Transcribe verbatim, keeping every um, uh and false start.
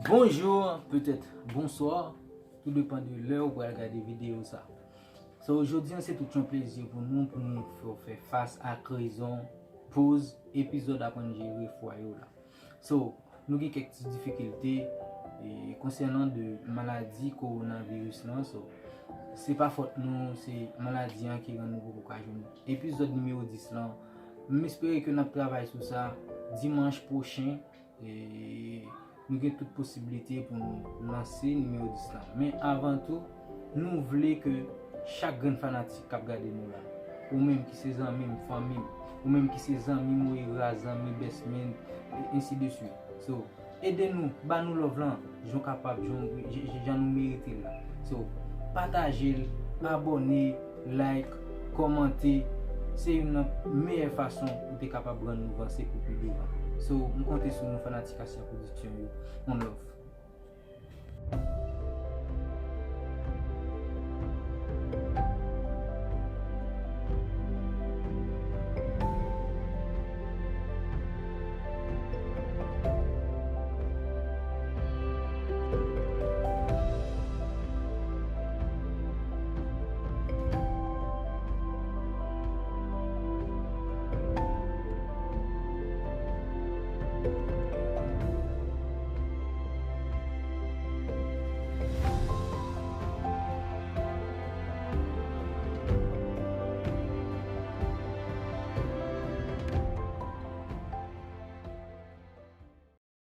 Bonjou, petèt bonswa, tou depan de lè ou pral gade videyo sa. So, jodi an se tout yon plezi pou nou, pou nou fè, fè fas ak rezon, poz epizòd Aprann Jere Fwaye w la. So, nou gen kèk ti difikilte e, konsènan de maladi kowonaviris lan. So, se pa fòt nou, se maladi an ki rann nou poko ka jwenn epizòd nimewo dis lan. M espere ke n ap travay sou sa dimanch pwochen. E, nou gen tout posiblite pou nou lanse nimewo dis lan. Men avan tou, nou vle ke chak grenn fanatik k ap gade nou la, ou menm ki se zanmi m, fanmi m, ou menm ki se zanmi Moira, zanmi Best Man, e ensi de swit. So, ede nou, ba nou love lan, jan w kapab, jan w- j- j- jan nou merite l la. So, pataje l, abòne, like, kòmante. Se youn nan meyè fason ou te kapab rann nou vanse pou pi douvan. So, m konte sou nou fanatik Asya Production yo. One love.